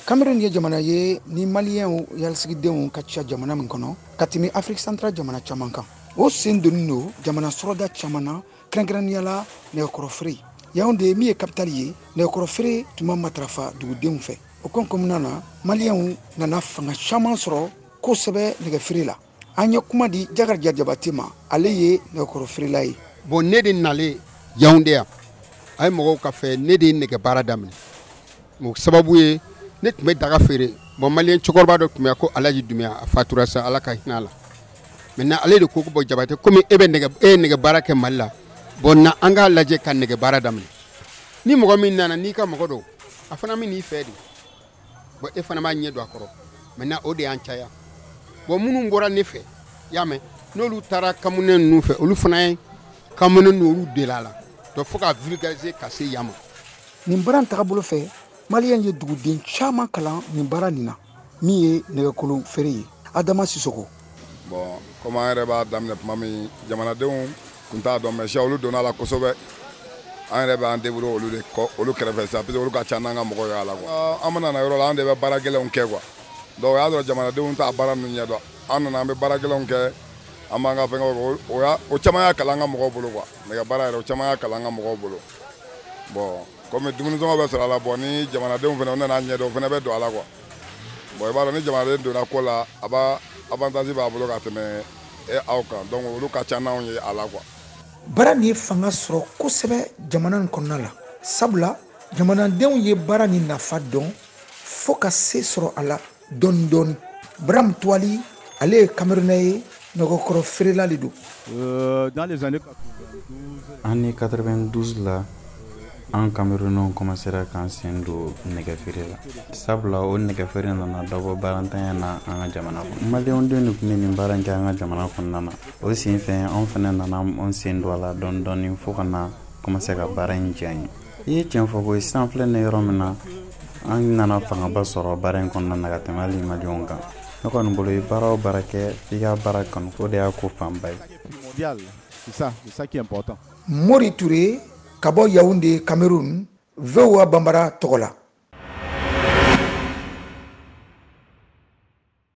Cameroun ye jamana ye ni Maliyɛnw yalisigidenw ka ca jamana min kɔnɔ ka tɛmɛ Afrique centrale jamana caman kan. O sen donnen don jamana sɔrɔda caman na, kɛrɛnkɛrɛnnenya la nɛgɛkɔrɔfeere. Yaoundé min ye capitale ye, nɛgɛkɔrɔfeere tun ma matarafa dugudenw fɛ. O ko kɔnɔna na, Maliyɛnw nana fanga caman sɔrɔ kosɛbɛ nɛgɛfeere la. An ye kuma di Jakarija Jabate ma, ale ye nɛgɛkɔrɔfeerela ye. Bon, ne de nalen Yaoundé yan, a ye mɔgɔw ka fɛ, ne de ye nɛgɛ baara daminɛ. O sababu ye, ne tun bɛ daga feere. Bon, Maliyɛn cɛkɔrɔba dɔ tun bɛ ko Alaji Dumiya, a fatura sa, Ala ka hinɛ a la. Maintenant, ale de ko ko bon, Jabate, komi e bɛ nɛgɛ, e ye nɛgɛ baara kɛ Mali la, bon, na an k'a lajɛ ka nɛgɛ baara daminɛ. Ni mɔgɔ min nana n'i ka mɔgɔ don, a fana bɛ n'i fɛ de. Bon, e fana b'a ɲɛ don a kɔrɔ. Maintenant, o de y'an caya. Bon, minnu bɔra ne fɛ, i y'a mɛn, n'olu taara Camerounais ninnu fɛ, olu fana ye Camerounais ninnu, olu del'a la. Donc fo ka vulgariser ka se yan ma. Nin baara in tagabolo fɛ, Maliyɛn ye duguden caman kalan nin baara nin na, min ye nɛgɛkolon feere ye. Adama Sisoko. Bon, comme an yɛrɛ b'a daminɛ tuma min, jamanadenw tun t'a dɔn, mais sisan olu donna a la kosɛbɛ. An yɛrɛ b'an débrouiller olu de kɔ, olu kɛrɛfɛ sisan, parce que olu ka ca n'an ka mɔgɔw ye a la quoi. An mana na yɔrɔ la, an de bɛ baara gɛlɛnw kɛ quoi. Donc o y'a sɔrɔ jamanadenw t'a baara ninnu ɲɛdɔn. An nana, an bɛ baara gɛlɛnw kɛ, an b'an ka fɛngɛw kɛ. O y'a o caman y'a kalan an ka mɔgɔw bolo quoi. Nɛgɛ baara yɛrɛ, o caman y'a kalan an ka mɔgɔw bolo. Bon, komi dumuni sɔngɔ bɛ sɔrɔ a la, bon, ni jamanadenw fana u nana ɲɛdɔn, o fana bɛ don a la quoi. Bon, i b'a dɔn, ni jamanaden donna ko la, a b'a avantage b'a bolo ka tɛmɛ e aw kan. Donc olu ka ca n'anw ye a la quoi. Baara nin ye fanga sɔrɔ kosɛbɛ jamana nin kɔnɔna la, sabula jamanadenw ye baara nin nafa dɔn fo ka se sɔrɔ a la dɔɔni dɔɔni. Bram Tuwali, ale ye Camerounais ye, nɛgɛkɔrɔ feerela de don. Dans les années 92, Année 92 la, an Camerounais commencera k'an sen don nɛgɛfeere la, sabula o nɛgɛfeere nana dɔ bɔ baarantanya na an ka jamana kɔnɔ. Maliyɛnw denw de tun bɛ nin baara in kɛ an ka jamana kɔnɔna na. O sen fɛ, anw fana nana an sen don a la dɔɔni dɔɔni fo ka na commencer ka baara in diya n ye. I ye tiɲɛ fɔ koyi, sisan filɛ nin yɔrɔ min na, an nana fangaba sɔrɔ baara in kɔnɔna na ka tɛmɛ hali Maliyɛnw kan. Ne kɔni bolo, i baara o baara kɛ, f'i ka baara kanu, o de y'a ko fanba ye. Primordial. C'est ça qui est important. Mori Ture ka bɔ Yaoundé, Cameroun, VOA Bambara tɔgɔ la.